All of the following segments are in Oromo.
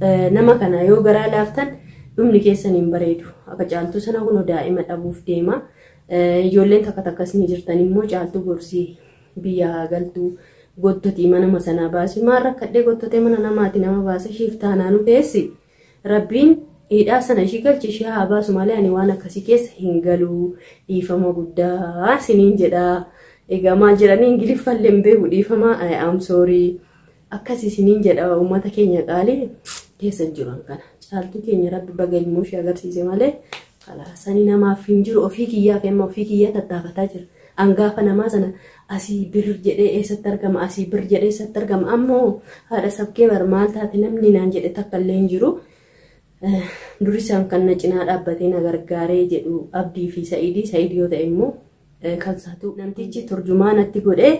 Nama kana yoo garaa laaftan dhumni keessan hin bareedu. Akka Caaltuu sana kunoo daa'ima dhabuuf deema. Ijoolleen takka takkas ni jirtan immoo Caaltuu gorsii biyya haa galtuu gottotii manuma sanaa baasi. Maal rakkadhee gottotee mana namaati nama baasa ishiif taanaanu teessi. Rabbiin hidhaa sana ishii galchi ishii haa baasu malee ani waan akkasii keessa hin galu. Dhiifama guddaa siniin jedha. Egaa maal jedhanii Ingiliffallee hin beeku dhiifama I am sorry. Akkas isiniin jedha uummata keenya qaalii keessa hin jiru kana. Caaltuu keenya Rabbi baga ilmoo ishee agarsiise malee sani namaaf hin jiru ofii kiyyaaf amma ofii kiyyaa tattaafataa jira. Angaafa namaa sana asii bir jedhee eessatti argama asii bir jedhee eessatti argama ammoo haadha sabkee bar maal taate namni naan jedhe takka illee hin jiru. Durisaan kan na cinaa dhaabbatee na gargaaree jedhu Abdii fi Sa'idii Sa'id yoo ta'e immoo kan saatu namtichi turjumaanatti godhee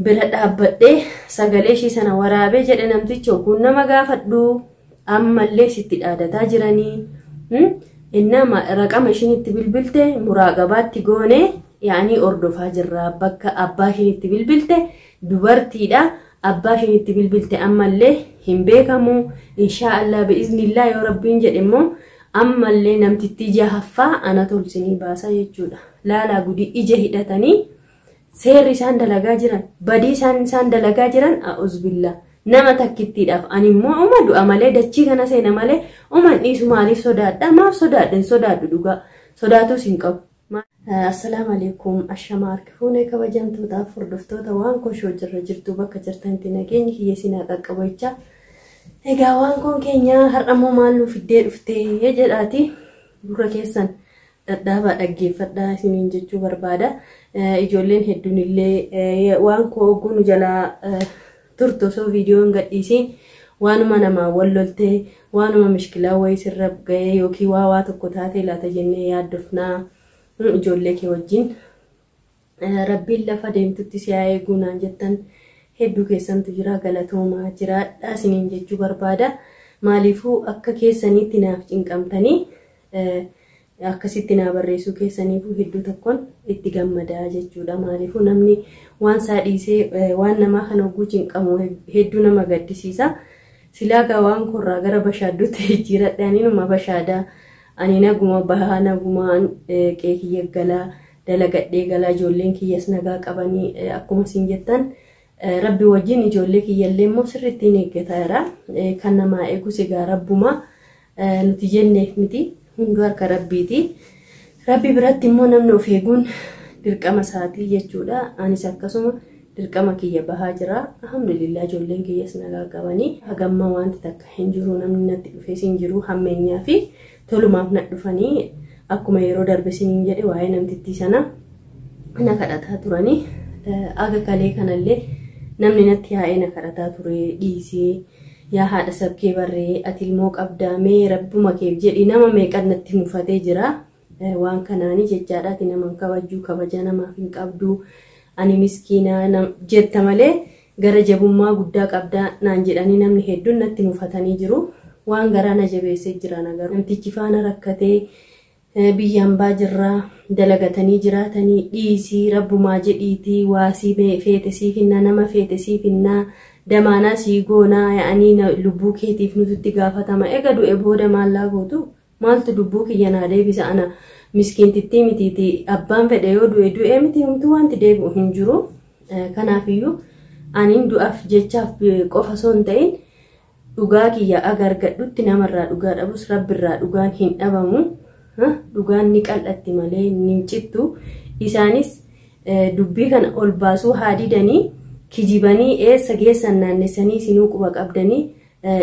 bira dhaabbadhee sagalee ishii sana waraabee jedhe namtichi ogguun nama gaafadhu ammallee sitti dhaadataa jiranii innaa raqama ishiin itti bilbilte muraaqabaatti goone yaanii ordofaa jirra bakka abbaa ishiin itti bilbilte dubartiidha abbaa ishiin itti bilbilte ammallee hin beekamu inshaa Allah bi'iznillaa yoo rabbiin jedhe immoo ammallee namtittii jahaffaa ana tolsinii baasa jechuudha laalaa gudii ija hidhatanii seerri isaan dalagaa jiran badii isaan dalagaa jiran a'uuzbillaa nama takkittiidhaaf ani immoo uma du'a malee dachii kana seena malee uman dhiisu maaliif sodaadha maaf sodaadha hin sodaadhu dhugaa sodaatus hin qabu. Assalaamu alaikum ashama harkifuunee kabajamtootaaf hordoftoota waan koshoo jirra jirtu bakka jirtanitti nageenyi kiyya isin haa qaqqabu jechaa. Egaa waan koon keenya har'ammoo maal nu fiddee dhuftee jedhaati gurra keessan dhadhaabaa dhaggeeffadhaa isiniin jechuu barbaada. Ijoolleen hedduun illee waan koo hogguu nu jalaa turtu osoo viidiyoo hin gadhiisiin waanuma namaa wal loltee waanuma mishkilaa wayii sirra ga'ee yookiin waa waa tokko taate laata jennee yaaddofnaa ijoollee kee wajjin rabbiin lafa deemtutti si haa eeguu naan jettan hedduu keessantu jira galatoomaa jiraadhaa isiniin jechuu barbaada. Maaliifuu akka keessaniitti naaf cinqamtanii akkasitti naa barreessuu keessaniifuu hedduu tokkoon itti gammadaa jechuudha. Maaliifuu namni waan isaa dhiisee waan namaa kana hogguu cinqamu hedduu nama gaddisiisa. Silaa gaa waan korraa gara bashaadduutti jijjiiradhe ani numa bashaadaa ani naguma bahaa nagumaan qe'ee kiyya galaa dalagadhee galaa ijoolleen kiyyas nagaa qabanii akkuma isin jettan rabbi wajjin ijoollee kiyyallee immoo sirriitti hin eeggataa jira. Kan namaa eegus egaa rabbuma nuti jenneef miti hunduu harka rabbiiti. Rabbi biratti immoo namni of eeguun dirqama isaatii jechuudha. Anis akkasuma dirqama kiyya bahaa jira. Alhamdulillah ijoolleen kiyyas nagaa qabanii hagamma wanti takka hin jiru namni natti dhufees hin jiru hammeenyaa fi tolumaaf na dhufanii akkuma yeroo darbe isiniin jedhe waa'ee namtittii sana na kadhataa turanii aga kalee kanallee namni natti yaa'ee na kadhataa ture dhiisii yaa haadha sabkee barree ati ilmoo qabdaa mee rabbuma keef jedhi nama meeqan natti mufatee jira waan kanaanii jechaadha ati nama hin kabajjuu kabaja namaaf hin qabdu ani miskiina jetta malee gara jabummaa guddaa qabdaa naan jedhanii namni hedduun natti mufatanii jiru. Waan garaa na jabeessee jira nagaruu namtichi faana rakkatee biyya hambaa jirraa dalagatanii jiraatanii dhiisii rabbumaa jedhiitii waasii feete siif hinnaa nama feete siif hinnaa damaanaa sii goonaa yaa'anii lubbuu keetiif nututti gaafatama ega du'e booda maallaa gootu maaltu lubbuu kiyya naa deebisa ana miskiintittii mitiiti abbaan fedhe yoo du'e du'e miti homtuu wanti deebi'u hin jiru kanaafiyyuu aniin du'aaf jechaaf qofa osoo hin ta'in dhugaa kiyya aga argadhutti namarraa dhugaa dhabus rabbirraa dhugaan hin dhabamu dhugaan ni qal'atti malee ni cittu isaanis dubbii kana ol baasuu haa didanii kijibanii eessa geessan naannessanii isinuu quba qabdanii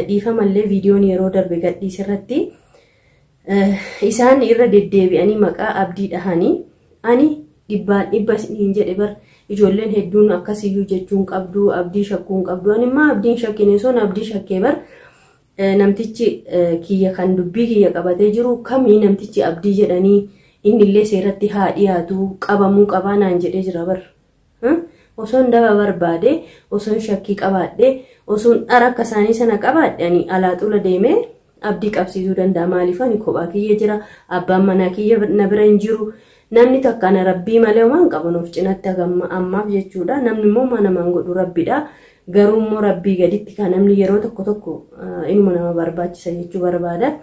dhiifamallee viidiyoon yeroo darbe gadhiisirratti isaan irra deddeebi'anii maqaa abdii dhahanii ani dhibbaan dhibba isiniin jedhe bar ijoolleen hedduun akkasiyyuu jechuun qabdu abdii shakkuun qabdu ani immoo abdiin shakkine sun abdii shakkee bar namtichi kiyya kan dubbii kiyya qabatee jiru kamii namtichi abdii jedhanii innillee seeratti haa dhiyaatu qabamuu qabaa naan jedhee jira bar. Osoon daba barbaade osoon shakkii qabaadhe osoon dhara akka isaanii sana qabaadhe ani alaa xula deemee abdii qabsiisuu danda'a maaliif ani kophaa kiyya jira abbaan manaa kiyya na bira hin jiru. Namni takka ana rabbii malee waan qabanuuf cinatti hagamma ammaaf jechuudha. Namni immoo mana namaan godhu rabbidha. Garuu immoo rabbii gaditti kan namni yeroo tokko tokko inuma nama barbaachisa jechuu barbaada.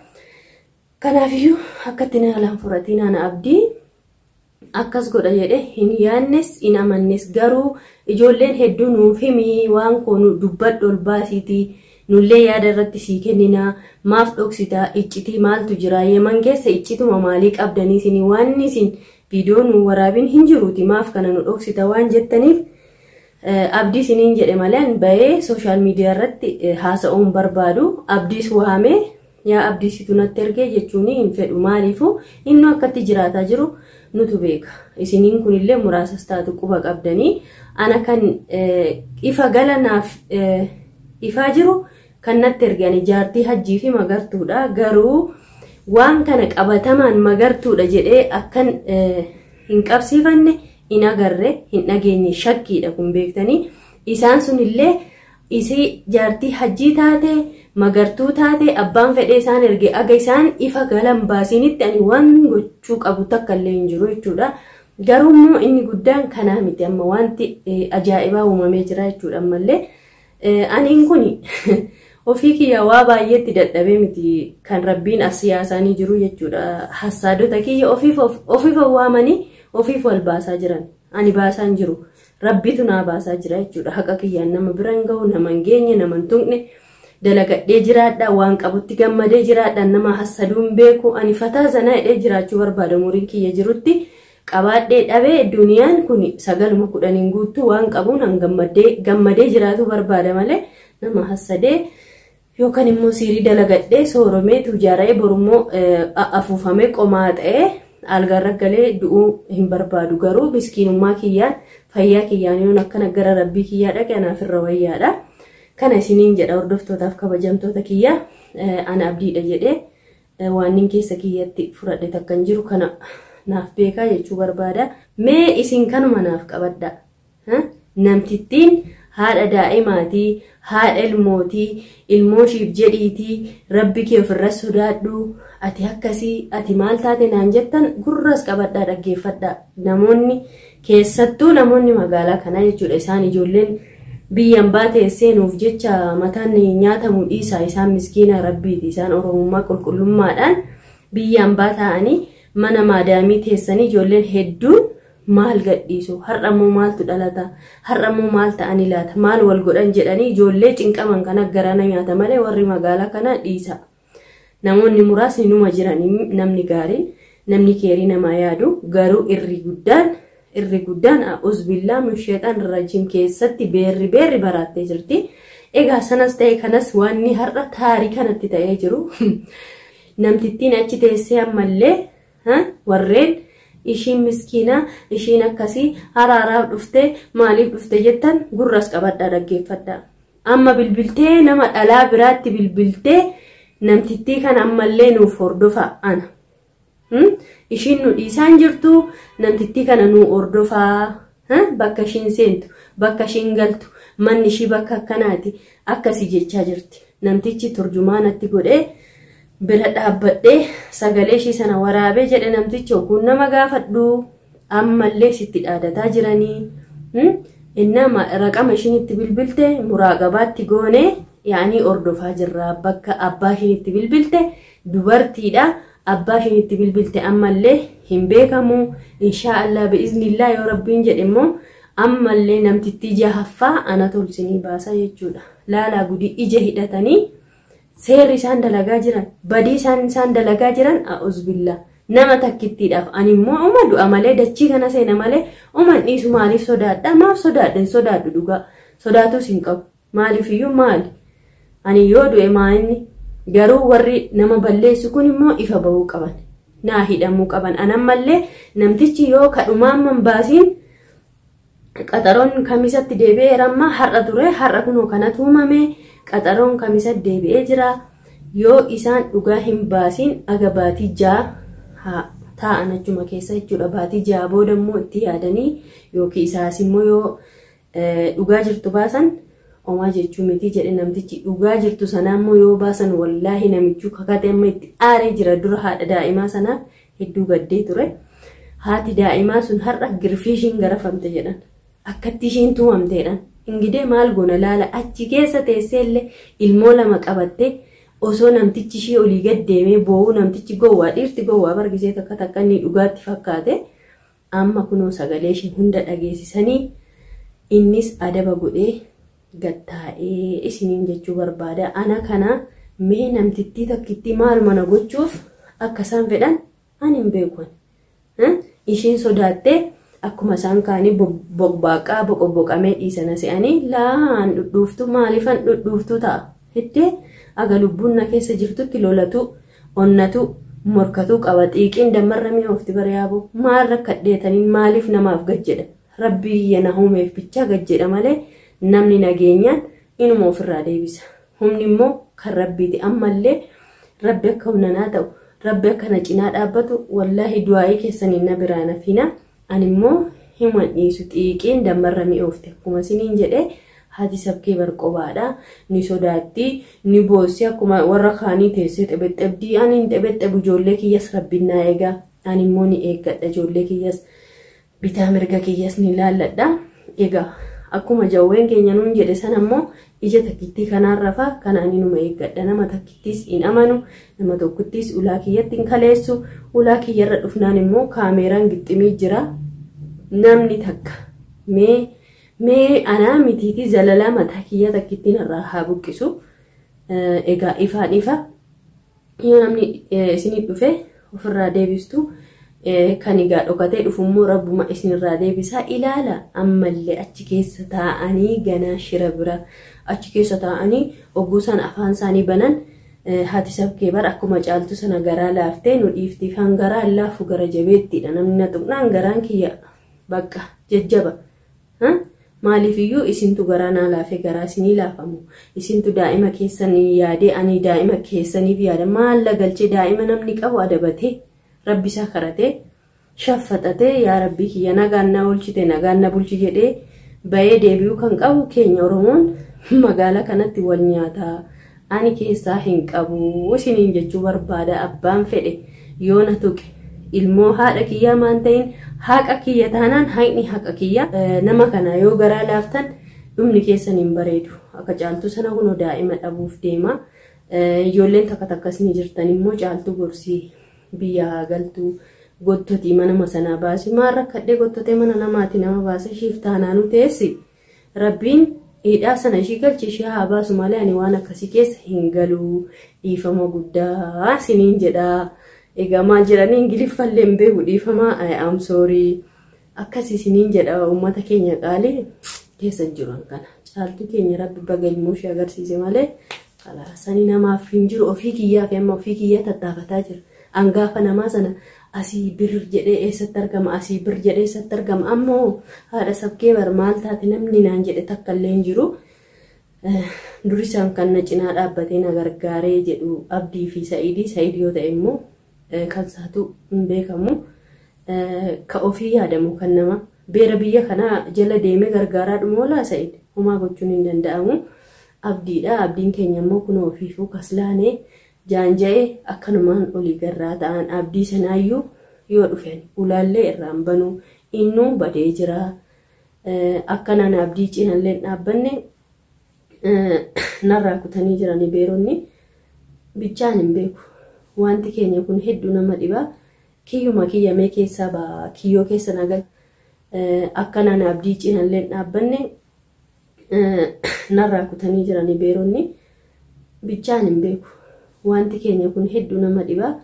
Kanaafiyyuu akkatti na haalaan fudhatiin ana abdii akkas godha jedhe hin yaannes hin amannes garuu ijoolleen hedduu nuuf himi waan koo nu dubbadhu ol baasiitii nullee yaada irratti sii kenninaa maaf dhoksitaa iccitii maaltu jira yeman keessa iccituma maalii qabdanii isinii waan isin viidiyoo nu waraabin hin jiruuti maaf kana nu dhoksita waan jettaniif abdii isiniin jedhe malee bahee sooshaal miidiyaa irratti haasa'uun barbaadu abdiis waamee yaa abdii situ natti ergee jechuun hin fedhu maaliifu inni akkatti jiraataa jiru nutu beeka isiniin kunillee muraasas taatu quba qabdanii ana kan ifa gala naaf ifaa jiru kan natti ergani jaartii hajjii fi magartuudha garuu waan kana qabatamaan magartuudha jedhee akkan hin qabsiifanne hin agarre hin dhageenye shakkiidha kun beektanii isaan sunillee isii jaartii hajjii taate magartuu taate abbaan fedhee isaan erge aga isaan ifa galan baasinitti ani waan gochuu qabu takka illee hin jiru jechuudha. Garuu immoo inni guddaan kanaa miti amma wanti ajaa'ibaa uumamee jira jechuudha ammallee. Aniin kun ofii kiyya waa baay'eetti dadhabee miti kan rabbiin as siyaasaanii jiru jechuudha. Hassaadota kiyya ofiif waamanii ofiif wal baasaa jiran ani baasaa hin jiru. Rabbitu naa baasaa jira jechuudha. Haqa kiyyaan nama bira hin gahu, nama hin geenye, nama hin tuqne dalagadhee jiraadha, waan qabutti gammadee jiraadha, nama hassaduu hin beeku. Ani fataa sanaa hidhee jiraachuu barbaada umuriin kiyya jirutti qabaadhee dhabee duniyaan kun 9 10 guutuu waan qabuun an gammadee jiraatu barbaada malee nama hassadee yookaan immoo siirii dalagadhee sooromee tujaara'ee borummoo afuufamee qomaa ta'ee algaarra galee du'uu hin barbaadu garuu miskiinummaa kiyyaan fayyaa kiyyaan yoon akkana gara rabbii kiyyaa dhaqe anaaf irra wayyaadha. Kana isiniin jedha hordoftootaaf kabajamtoota kiyyaa ana abdiidha jedhee waan keessa kiyyatti fudhadhe takka hin jiru kana naaf beekaa jechuu barbaada. Mee isin kanuma naaf qabadha. Namtittiin haadha daa'imaatii, haadha ilmootii, ilmooshiif jedhiitii, rabbi kee ofirra sodaadhu, ati akkasii, ati maal taate naan jettan gurras qabadhaa dhaggeeffadhaa. Namoonni keessattuu namoonni magaalaa kanaa jechuudha isaan ijoolleen biyyan baatee seenuuf jecha mataan nyaatamu dhiisaa isaan miskiina rabbiiti isaan oromummaa qulqullummaadhaan biyyaan baata'anii mana maadaamii teessanii ijoolleen hedduun maal gadhiisu har'ammoo maaltu dhalata har'ammoo maal ta'anii laata maal wal godhan jedhanii ijoollee cinqaman kana garana nyaata malee warri magaalaa kana dhiisa. Namoonni muraasni numa jiran namni gaariin namni keerii namaa yaadu garuu irri guddaan a'uuzbillaa min sheexaan rajiim keessatti beerri beerri baraattee jirti. Egaa sanas ta'e kanas wanni har'a taarii kanatti ta'ee jiru namtittiin achi teessee ammallee warreen ishiin miskiinaa ishiin akkasii haraaraaf dhuftee maaliif dhufte jettan gurras qabadhaa dhaggeeffadhaa. Amma bilbiltee nama dhalaa biraatti bilbiltee namtittii kana ammallee nuuf hordofa ana. Ishiin nu dhiisaan jirtu namtittii kana nu hordofaa bakka ishiin seentu bakka ishiin galtu manni ishii bakka akkanaati akkasii jechaa jirti. Namtichi turjumaanatti godhee bira dhaabbadhee sagalee ishii sana waraabee jedhe namtichi ogguun nama gaafadhu ammallee sitti dhaadataa jiranii. Innama raqama ishiin itti bilbilte muraaqabaatti goonee yaanii hordofaa jirra bakka abbaa ishiin itti bilbilte dubartiidha. Abbaa ishiin itti bilbilte ammallee hin beekamu inshaallah bi'iznillaa yoo rabbiin jedhe immoo ammallee namtittii jahaffaa ana tolsinii baasa jechuudha. Laalaa gudii ija hidhatanii seerri isaan dalagaa jiran badii isaan dalagaa jiran a'uuzbillaa nama takkittiidhaaf ani immoo uma du'a malee dachii kana seena malee uman dhiisu maaliif sodaadha maaf sodaadha hin sodaadhu dhugaa sodaatus hin qabu maaliif iyyuu maali ani yoo du'e maa inni garuu warri nama balleessu kun immoo ifa bahuu qaban naa hidhamuu qaban anammallee namtichi yoo kadhumaan man baasiin qaxaroon kamisatti deebi'ee ramma har'a ture har'a kunoo kanatu uumame qaxaroon kamisatti deebi'ee jira yoo isaan dhugaa hin baasiin aga baatii 6 taa'an achuma keessa jechuudha baatii 6 booda immoo itti yaadanii yookiin isaas immoo yoo dhugaa jirtu baasan homaa jechuu miti jedhe namtichi dhugaa jirtu sanaa immoo yoo baasan wallaahi namichuu kakate amma itti aaree jira dura haadha daa'imaa sanaa hedduu gaddee ture. Haati daa'imaa sun har'a girfii ishiin garafamte jedhan akkatti ishiin tumamteedhaan Ingidee maal goona laala achi keessa teessee illee ilmoo lama qabattee osoo namtichi ishee olii gad deemee boo'uu namtichi gowwaa dhiirti gowwaa bargisee takka takka inni dhugaatti fakkaate amma kunoo sagalee ishee hunda dhageessisanii innis adaba godhee gad taa'ee isiniin jechuu barbaada. Ana kana mee namtittii takkittii maal mana gochuuf akka isaan fedhan ani hin beeku. Isheen sodaattee akkuma isaan kaanii boqbaaqaa boqoboqamee dhiisana se'anii laan dhudhuuftu maaliifan dhudhuuftu ta'a. Hiddee aga lubbuun na keessa jirtutti lolatu onnatu morkatu qaba xiiqiin dammarra mi'oofti bara yaaboo maal rakkadheetaniin maaliif namaaf gad jedha. Rabbi kiyya na uumeef bichaa gad jedha malee namni nageenyaan inuma ofirraa deebisa. Humni immoo kan rabbiiti ammallee rabbi akka humna naa ta'u rabbi akka na cinaa dhaabbatu wallaahi du'aa'ii keessaniin na biraa nafina. Ani immoo himan dhiisu xiiqiin dammarra mi'oofte akkuma isiniin jedhee haati sabkee barqobaadha. Ni sodaatti ni boossi akkuma warra kaanii teessee xebexebdii ani hin xebexebu ijoollee kiyyas rabbiin naa eegaa ani immoo ni eeggadha ijoollee kiyyas bitaa mirga kiyyas ni laalladha. Egaa akkuma jawween keenya nuun jedhe sana immoo ija takkittii kanaan rafaa kanaan inuma eeggadha. Nama takkittiis hin amanu nama tokkittiis ulaa kiyyatti hin kaleessu ulaa kiyyarra dhufnaan immoo kaameeraan gixximii jira. Namni takka mee anaa mitiitii zalalaa mataa kiyya takkittiin irraa haa buqqisu. Egaa ifaan ifa yoo namni isinii dhufe ofirraa deebistu kan egaa dhokatee dhufu immoo rabbuma isinirraa deebisaa ilaala. Ammallee achi keessa taa'anii ganaa shira bira achi keessa taa'anii ogguu sana afaan isaanii banan haati sabkee bara akkuma caaltu sana garaa laaftee nu dhiifti. Kan garaa laafu gara jabeettiidha. Namni na tuqnaan garaan kiyya bakka jajjaba. Maaliifiyyuu isintu garaa naa laafee garaa isinii laafamu. Isintu daa'ima keessanii yaadee ani daa'ima keessaniif yaada. Maal galchee daa'ima namni qabu adabatee rabbi isaa karatee shaffaxatee yaa rabbii kiyya nagaan na oolchite nagaan na bulchi jedhee bahee deebi'uu kan qabu keenya Oromoon magaalaa kanatti wal nyaataa. Ani keessaa hin qabu isiniin jechuu barbaada. Abbaan fedhe yoo na tuqe ilmoo haadha kiyyaa maan ta'in haqa kiyya taanaan haqni haqa kiyya. Nama kana yoo garaa laaftan dhumni keessan hin bareedu. Akka caaltuu sana kunoo daa'ima dhabuuf deema. Ijoolleen takka takkas ni jirtan immoo caaltuu gorsii biyya haa galtuu gottotii manama sanaa baasi. Maal rakkadhee gottotee mana namaati nama baase ishiif taanaanuu teessi. Rabbiin hidhaa sana ishii galchi ishee haa baasu malee ani waan akkasii keessa hin galuu. Dhiifama guddaa isiniin jedha. Egaa maal jedhanii Ingiliffallee hin beeku dhiifama I'm sorry akkas isiniin jedha. Uummata keenya qaalii keessa hin jiru kana. Caaltuu keenya rabbi baga ilmoo ishee agarsiise malee sani namaaf hin jiru. Ofii kiyyaa fi amma ofii kiyyaa tattaafataa jira. Angaafa namaa sana asii bir jedhee eessatti argama asii bir jedhee eessatti argama. Ammoo haadha sabkee bar maal taate namni naan jedhe takka illee hin jiru. Durisaan kan na cinaa dhaabbatee na gargaaree jedhu Abdii fi Sa'idii. Sa'id yoo ta'e immoo kan saatu hin beekamu. Ka ofii yaadamu kan nama beera biyya kanaa jala deemee gargaaraa dhuma oolaa Sa'id homaa gochuun hin danda'amu. Abdiidha. Abdiin keenya immoo kun ofiifuu kaslaanee jaanja'ee akkanumaan olii garraa ta'an abdii sanaayyuu yoo dhufen ulaallee irraan banuu innuu badee jira. Akkanaan abdii cinallee dhaabbanne narraa kutanii jiranii beeronni bichaan hin beeku. Wanti keenya kun hedduu nama dhiba. Kiyyuma kiyyamee keessaa baa kiyyoo keessa nagal akkanaan abdii cinallee dhaabbanne narraa kutanii jiranii beeronni bichaan hin beeku. Wanti keenya kun hedduu nama dhiba.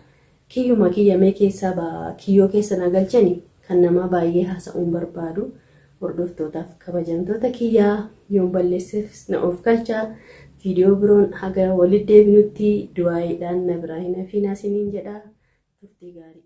Kiyyuma kiyyamee keessaa baa kiyyoo keessa nagalchani kan nama baay'ee haasa'uun barbaadu. Hordoftootaaf kabajamtoota kiyyaa yoon balleesseef na of galchaa. Viidiyoo biroon haga walitti deebinutti du'aayiidhaan na biraa hin hafiinaa isiniin jedha. Turtii gaarii.